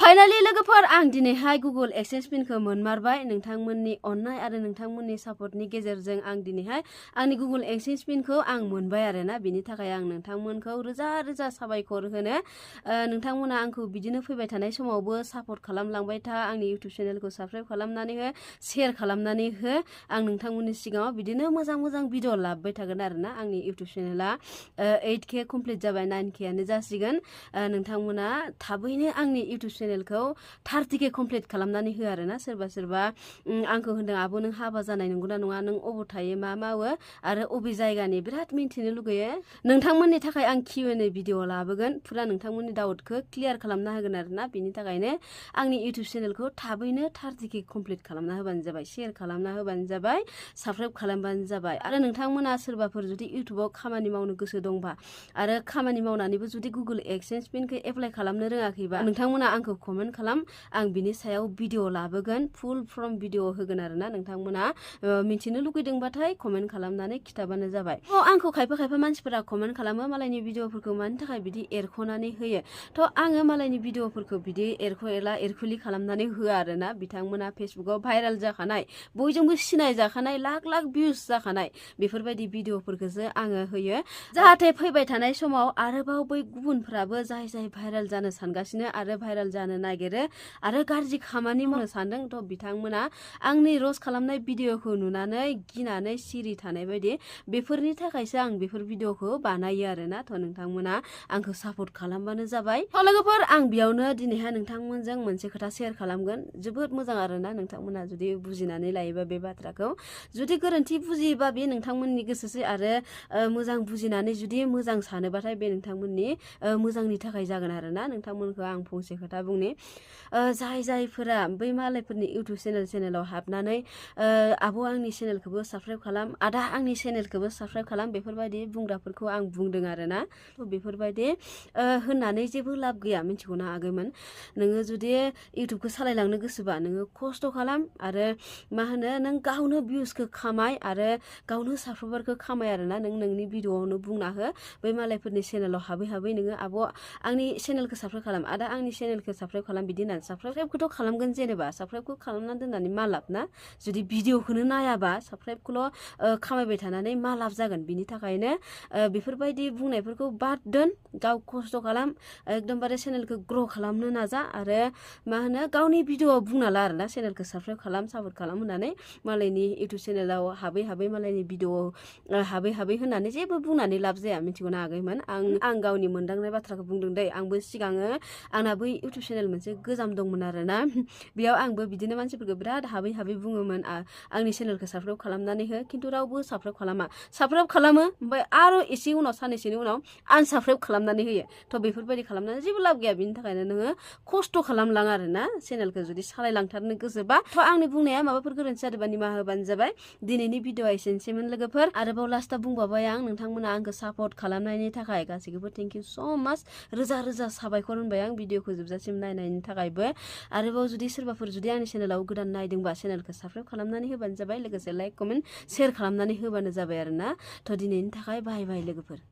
Finally लोगोफोर आं दिनैहाय गुगल एक्सेन्स पिनखौ मोनमारबाय नोंथांमोननि अननाय आरो नोंथांमोननि सापर्टनि गेजेरजों आं दिनैहाय आंनि गुगल एक्सेन्स पिनखौ आं मोनबाय आरोना बिनि थाखाय आं नोंथांमोनखौ रोजा रोजा साबायखर होनो नोंथांमोना आंखौ बिदिनो फैबाय थानाय समावबो सापर्ट खालामलांबाय था आंनि इउटिउब चेनेलखौ साबस्क्राइब खालामनानै हो शेयार खालामनानै हो आं नोंथांमोननि सिगाङाव बिदिनो मोजां मोजां भिडिअ लाबोबाय थागोन आरोना आंनि इउटिउब चेनेला 8K कमप्लिट जाबाय 9K आनो जासिगोन नोंथांमोना थाबैनो आंनि इउटिउब चेनेलखौ 30K कमप्लिट खालामनानै हो आरोना सोरबा आंखौ होनदों आब' नों हाबा जानाय नंगौना नङा नों अबाव थायो मा मावो आरो अबे जायगानि बिराद मिन्थिनो लुगैयो नोंथांमोननि थाखाय आं Q&A भिडिअ लाबोगोन फुरा नोंथांमोननि डाउटखौ क्लियार खालामना होगोन आरोना बिनि थाखायनो आंनि इउटिउब चेनेलखौ थाबैनो 30K कमप्लिट खालामना होबानो जाबाय शेयार खालामना होबानो जाबाय साबस्क्राइब खालामबानो जाबाय आरो नोंथांमोना सोरबाफोर जुदि इउटिउबाव खामानि मावनो गोसो दंबा आरो खामानि मावनानैबो जुदि गुगल एक्सेन्स पिनखौ एप्लाइ खालामनो रोङाखैबा नोंथांमोना आंखौ कमेन्ट खालाम आं बिनि सायाव भिडिअ लाबोगोन फुल फर्म भिडिअ होगोन आरोना नोंथांमोना मिथिनो लुगैदोंबाथाय कमेन्ट खालामनानै खिथाबानो जाबाय आंखौ खायफा मानसिफोरा कमेन्ट खालामो मालायनि भिडिअफोरखौ मानि थाखाय बिदि एरख'नानै होयो आङो मालायनि भिडिअफोरखौ बिदि एरखुलि खालामनानै होआ आरोना बिथांमोना फेसबुकाव भाइरेल जाखानाय बयजोंबो सिनाय जाखानाय लाख भिउस जाखानाय बेफोरबायदि भिडिअफोरखौसो आङो होयो जाहाथे फैबाय थानाय समाव आरोबाव बै गुबुनफ्राबो जाय भाइरेल जानो सानगासिनो आरो भाइरेल जानो नागिरो आरो गाज्रि खामानि मावनो सानदों बिथांमोना आंनि रस्ट खालामनाय भिडिअखौ नुनानै गिनानै सिरि थानाय बायदि बेफोरनि थाखायसो आं बेफोर भिडिअखौ बानायो आरोना नोंथांमोना आंखौ सापर्ट खालामबानो जाबाय लोगोफोर आं बेयावनो दिनैहाय नोंथांमोनजों मोनसे खोथा शेयार खालामगोन जोबोद मोजां आरोना नोंथांमोना जुदि बुजिनानै लायोबा बे बाथ्राखौ जुदि गोरोन्थि बुजियोबा बे नोंथांमोननि गोसोसै आरो मोजां बुजिनानै जुदि मोजां सानोबाथाय बे नोंथांमोननि मोजांनि थाखाय जागोन आरोना नोंथांमोनखौ आं फंसे खोथा बुंनि जायफोरा बै मालायफोरनि इउटिउब चेनेलाव हाबनानै आब' आंनि चेनेलखौबो साबस्क्राइब खालाम आदा आंनि चेनेलखौबो साबस्क्राइब खालाम बेफोरबायदि बुंग्राफोरखौ आं बुंदों आरोना बेफोरबायदि होननानै जेबो लाब गैया मिथिगौना आगैमोन नोङो जुदि इउटिउबखौ सालायलांनो गोसोबा नोङो खस्थ' खालाम आरो मा होनो नों गावनो भिउसखौ खामाय आरो गावनो साबस्क्राइबारखौ खामाय आरोना नों नोंनि भिडिअआवनो बुंना हो बै मालायफोरनि चेनेलाव हाबै नोङो आब' आंनि चेनेलखौ साबस्क्राइब खालाम आदा आंनि चेनेलखौ साबस्क्राइब खालाम बिदि होननानै साबस्क्राइबखौथ' खालामगोन जेनेबा साबस्क्राइबखौ खालामनानै दोननानै मा लाब ना जुदि भिडिअखौनो नायाबा साबस्क्राइबखौल' खामायबाय थानानै मा लाब जागोन बिनि थाखायनो बेफोरबायदि बुंनायफोरखौ बाद दोन गाव खस्थ' खालाम एकदमबारे चेनेलखौ ग्र' खालामनो नाजा आरो मा होनो गावनि भिडिअआव बुंना ला आरोना चेनेलखौ साबस्क्राइब खालाम सापर्ट खालाम होननानै मालायनि इउटिउब चेनेलाव हाबै मालायनि भिडिअआव हाबै होननानै जेबो बुंनानै लाब जाया मिथिगौना आगैमोन आं गावनि मोनदांनाय बाथ्राखौ बुंदों दै आंबो सिगाङो आंना बै इउटिउब चेनेल मोनसे गोजाम दंमोन आरोना बेयाव आंबो बिदिनो मानसिफोरखौ बिराद हाबै बुङोमोन आंनि चेनेलखौ साबस्क्राइब खालामनानै हो खिन्थु रावबो साबस्क्राइब खालामो ओमफ्राय आरो एसे उनाव साननैसोनि उनाव आनसाबस्क्राइब खालामनानै होयो बेफोरबायदि खालामनानै जेबो लाब गैया बिनि थाखायनो नोङो खस्थ' खालामलां आरोना चेनेलखौ जुदि सालायलांथारनो गोसोबा आंनि बुंनाया माबाफोर गोरोन्थि जादोंबा निमाहा होबानो जाबाय दिनैनि भिडिअआ एसेनोसैमोन लोगोफोर आरोबाव लास्टाव बुंबावबाय आं नोंथांमोना आंखौ सापर्ट खालामनायनि थाखाय गासैखौबो थेंक इउ स' माच रोजा साबायखर होनबाय आं भिडिअखौ जोबजासिम नायनायनि थाखायबो आरोबाव जुदि सोरबाफोर जुदि आंनि चेनेलाव गोदान नायदोंबा चेनेलखौ साबस्क्राइब खालामनानै होबानो जाबाय लोगोसे लाइक कमेन्ट शेयार खालामनानै होबानो जाबाय आरोना दिनैनि थाखाय बाय लोगोफोर।